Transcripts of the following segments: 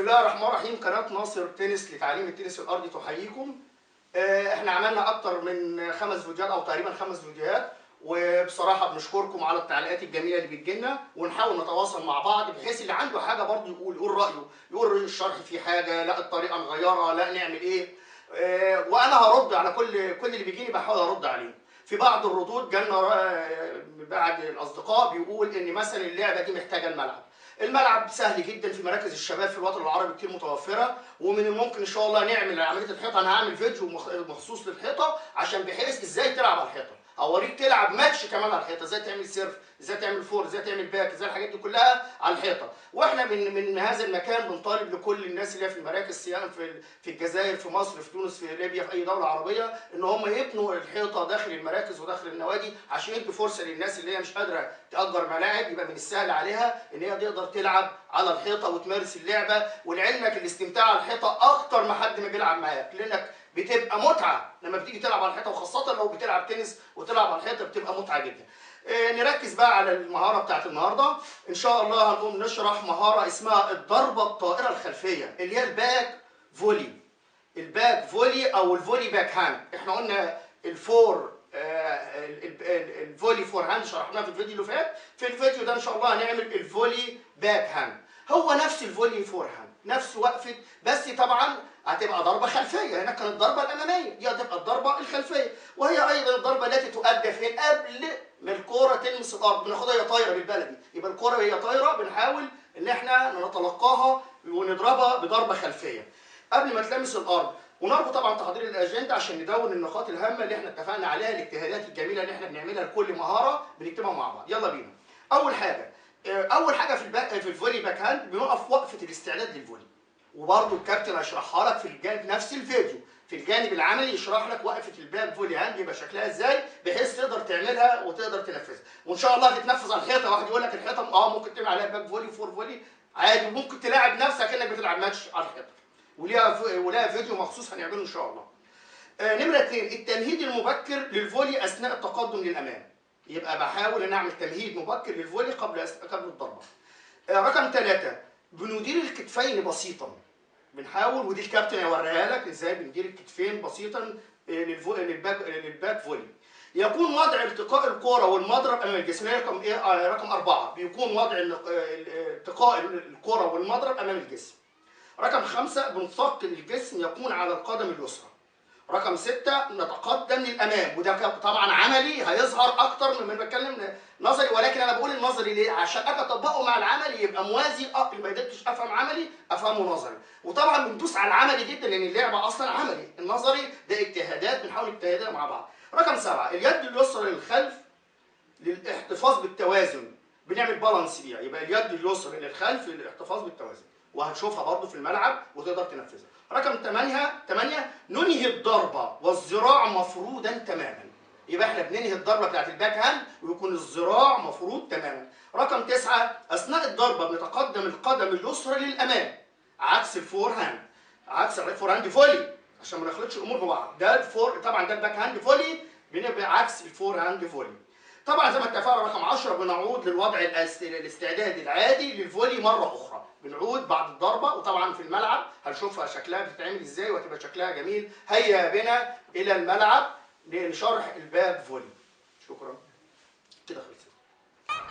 الله الرحمن الرحيم. قناة ناصر تنس لتعليم التنس الأرضي تحييكم. احنا عملنا أكتر من 5 فيديوهات أو تقريبا 5 فيديوهات، وبصراحة بنشكركم على التعليقات الجميلة اللي بتجيلنا، ونحاول نتواصل مع بعض بحيث اللي عنده حاجة برضه يقول رأيه، يقول الشرح في حاجة، لا الطريقة نغيرها، لا نعمل إيه. وأنا هرد على كل اللي بيجيني، بحاول أرد عليه. في بعض الردود جالنا بعض الأصدقاء بيقول إن مثلا اللعبة دي محتاجة الملعب. الملعب سهل جدا في مراكز الشباب في الوطن العربي كتير متوفرة، ومن الممكن ان شاء الله نعمل عملية الحيطة. انا هعمل فيديو مخصوص للحيطه عشان بحيث ازاي تلعب على الحيطة، اوريك تلعب ماتش كمان على الحيطة، ازاي تعمل serve، ازاي تعمل fore، ازاي تعمل back، ازاي الحاجات دي كلها على الحيطة. واحنا من هذا المكان بنطالب لكل الناس اللي في المراكز، سواء في الجزائر، في مصر، في تونس، في ليبيا، في اي دولة عربية، ان هم يبنوا الحيطة داخل المراكز وداخل النوادي عشان يدوا فرصة للناس اللي هي مش قادرة تأجر ملاعب، يبقى من السهل عليها ان هي تقدر تلعب على الحيطة وتمارس اللعبة. ولعلمك الاستمتاع على الحيطة اكتر ما حد ما بيلعب معاك، لانك بتبقى متعه لما بتيجي تلعب على الحيطة، وخاصة لو بتلعب تنس وتلعب على الحيطة بتبقى متعه جدا. نركز بقى على المهارة بتاعت النهارده. ان شاء الله هنقوم نشرح مهارة اسمها الضربة الطائرة الخلفية، اللي هي ال back volley. ال back volley او ال volley backhand. احنا قلنا ال fore ال volley forehand شرحناها في الفيديو اللي فات. في الفيديو ده ان شاء الله هنعمل ال volley backhand، هو نفس ال volley forehand، نفس وقفه، بس طبعا هتبقى ضربه خلفية. هناك كانت الضربة الامامية، دي هتبقى الضربة الخلفية، وهي ايضا الضربة التي تؤدى فين؟ قبل ما الكورة تلمس الارض، بناخدها هي طايره بالبلدي، يبقى الكورة وهي طايره بنحاول ان احنا نتلقاها ونضربها بضربه خلفية قبل ما تلمس الارض. ونرجو طبعا تحضير الاجندة عشان ندون النقاط الهامة اللي احنا اتفقنا عليها، الاجتهادات الجميلة اللي احنا بنعملها لكل مهارة بنكتبها مع بعض. يلا بينا. اول حاجة في ال volley backhand بنقف وقفه الاستعداد لل volley، وبرده الكابتن هيشرحها لك في الجانب نفس الفيديو، في الجانب العملي يشرح لك وقفه ال back volley hand يبقى شكلها ازاي بحيث تقدر تعملها وتقدر تنفذها، وان شاء الله هتتنفذ على الحيطة. واحد يقول لك الحيطة ممكن تعمل عليها back volley و fore volley عادي، وممكن تلاعب نفسك كانك بتلعب ماتش على الحيطة، وليها فيديو مخصوص هنعمله ان شاء الله. نمره 2، التمهيد المبكر لل volley اثناء التقدم للامام، يبقى بحاول ان اعمل تمهيد مبكر لل volley قبل الضربة. رقم 3، بندير الكتفين بسيطا، بنحاول، ودي الكابتن هيوريها لك ازاي بندير الكتفين بسيطا لل back volley. يكون وضع التقاء الكورة والمضرب امام الجسم. رقم ايه؟ رقم 4، بيكون وضع التقاء الكورة والمضرب امام الجسم. رقم 5، بنثقل الجسم يكون على القدم اليسرى. رقم 6، نتقدم للامام، وده طبعا عملي هيظهر اكتر من ما بتكلم نظري، ولكن انا بقول النظري ليه؟ عشان اجي اطبقه مع العملي يبقى موازي. اللي ما قدرتش افهم عملي افهمه نظري، وطبعا بندوس على العملي جدا لان اللعبة اصلا عملي، النظري ده اجتهادات بنحاول اجتهادات مع بعض. رقم 7، اليد اليسرى للخلف للاحتفاظ بالتوازن، بنعمل balance بيها، يبقى اليد اليسرى للخلف للاحتفاظ بالتوازن، وهتشوفها برضو في الملعب وتقدر تنفذها. رقم 8، ننهي الضربة والذراع مفرودا تماما، يبقى احنا بننهي الضربة بتاعت ال backhand ويكون الذراع مفروض تماما. رقم 9، اثناء الضربة بنتقدم القدم اليسرى للامام، عكس ال forehand، عكس ال forehand volley عشان ما نخلطش الامور ببعض. ده ال fore طبعا، ده ال backhand volley بنبقى عكس ال forehand volley. طبعا زي ما اتفقنا رقم 10، بنعود للوضع الاستعداد العادي لل volley مرة اخرى، بنعود بعد الضربة، وطبعا في الملعب هنشوفها شكلها بتتعمل ازاي وهتبقى شكلها جميل. هيا بنا الى الملعب لشرح ال back volley. شكرا، كده خلصت.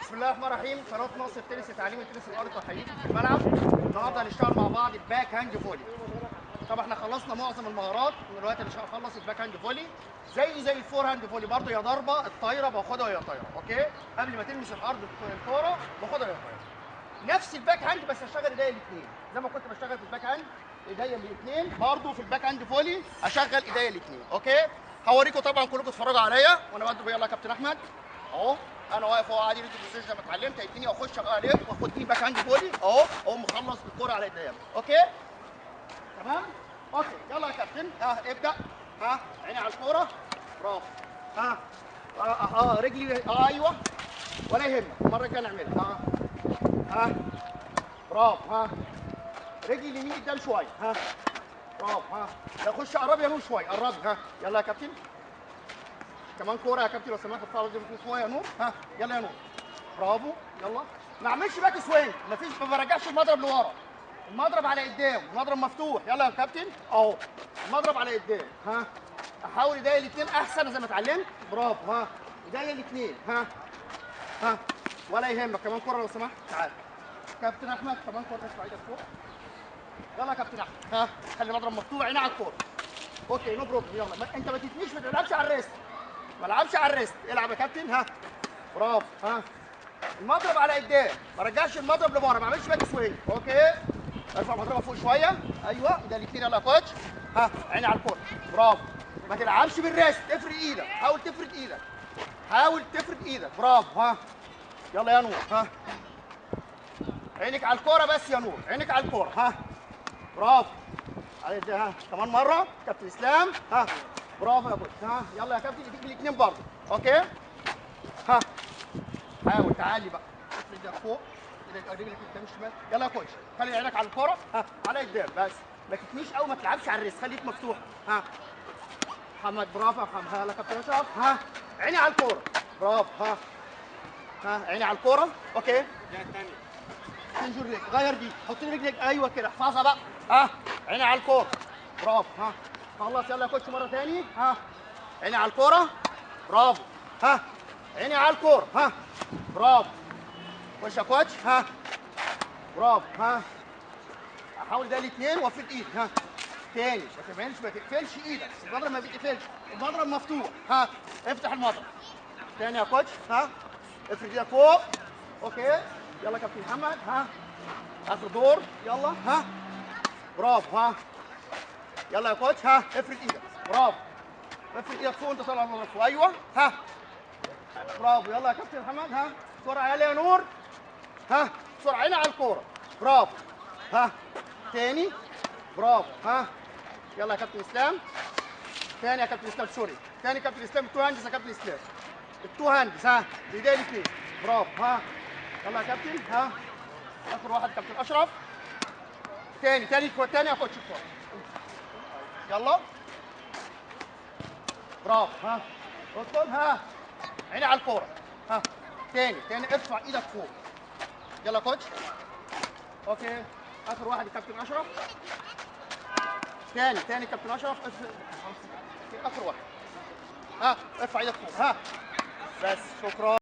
بسم الله الرحمن الرحيم. قناة ناصر تنس لتعليم التنس الارضي تحييكم في الملعب. النهارده هنشتغل مع بعض ال backhand volley. طبعا احنا خلصنا معظم المهارات، ودلوقتي هنخلص ال backhand volley زي ال forehand volley برضه، يا ضربه الطايره باخدها وهي طايره، okay، قبل ما تلمس الارض الكورة باخدها وهي طايره. نفس ال backhand بس اشتغل ايديا الاثنين، زي ما كنت بشتغل في ال backhand ايديا الاثنين، برضه في ال backhand volley اشغل ايديا الاثنين، okay. هوريكم طبعا كلكم اتفرجوا عليا وانا بدي. يلا يا كابتن احمد اهو، انا واقف اهو عادي ready position، ما اتعلمت هيديني اخش عليه واخد دي backhand volley اهو، اقوم مخلص الكورة على ايديا، okay تمام okay. يلا يا كابتن، ها ابدا، ها عيني على الكورة، برافو، ها رجلي، ايوه ولا يهمك، المرة الجاية نعملها، ها ها برافو، ها رجلي اليمين قدام شوية، ها برافو، ها لا خش قربي يا نور شوية، قربي، ها يلا يا كابتن، كمان كورة يا كابتن لو سمحت، ارفع رجلي شوية يا نور، ها يلا يا نور، برافو، يلا ما اعملش back swing، مفيش، ما برجعش المضرب لورا، المضرب على قدام، المضرب مفتوح. يلا يا كابتن اهو، المضرب على قدام. ها احاول ايديا الاثنين احسن زي ما اتعلمت. برافو. ها ايديا الاثنين. ها ها ولا يهمك. كمان كره لو سمحت. تعال كابتن احمد، كمان كره. ارفع ايدك فوق. يلا يا كابتن احمد. ها خلي المضرب مفتوح، عيني على الكورة. okay no problem. يلا انت ما تتنيش، ما تلعبش على ال wrist، ما تلعبش على ال wrist. العب يا كابتن. ها برافو. ها المضرب على قدام، ما رجعش المضرب لبره، ما اعملش back swing. okay ارفع مضربه فوق شوية. ايوه ده الاثنين. يلا يا coach. ها عيني على الكورة. برافو. ما تلعبش بال wrist، افرد ايدك، حاول تفرد ايدك، حاول تفرد ايدك. برافو. ها يلا يا نور. ها عينك على الكورة بس يا نور، عينك على الكورة. ها برافو. ها كمان مرة كابتن اسلام. ها برافو يا coach. ها يلا يا كابتن، ايديك بالاثنين برضه. okay ها حاول تعالي بقى، افرد ايدك فوق، ايدك رجلك قدام الشمال. يلا يا coach خلي عينك على الكورة. ها على قدام بس، ما تتنيش قوي، ما تلعبش على ال wrist، خليك مفتوح. ها محمد، برافو يا محمد. ها يلا كابتن اشرف. ها عيني على الكورة. برافو. ها ها عيني على الكورة. okay الثانية تنجر رجلك، غير دي، حط رجلك. ايوه كده، احفظها بقى. ها عيني على الكورة. برافو. ها خلص. يلا يا coach مرة ثاني. ها عيني على الكورة. برافو. ها عيني على الكورة. ها برافو. خش يا coach. ها برافو. ها احاول ده الاثنين وافرد ايدي. ها تاني، ما تعملش، ما تقفلش ايدك، المضرب ما بيتقفلش، المضرب مفتوح. ها افتح المضرب تاني يا coach. ها افرد ايدك فوق. okay يلا كابتن محمد. ها اخر دور. يلا. ها برافو. ها يلا يا coach. ها افرد ايدك. برافو. افرد ايدك فوق وانت طالع المضرب فوق. ايوه. ها برافو. يلا يا كابتن محمد. ها بسرعة يلا يا نور. ها بسرعة، عيني على الكورة. برافو. ها تاني. برافو. ها يلا يا كابتن اسلام. تاني يا كابتن اسلام، sorry. تاني كابتن اسلام، ال two hands يا كابتن اسلام، ال two hands. ها بايديا الاثنين. برافو. ها يلا يا كابتن. ها اخر واحد كابتن اشرف. تاني تاني تاني يا coach. يلا برافو. ها ادخل. ها عيني على الكورة. ها تاني تاني، ارفع ايدك فوق. يلا coach. okay اخر واحد كابتن اشرف. تاني تاني كابتن اشرف. اخر واحد. ها ارفع ايدك فوق. ها بس، شكرا.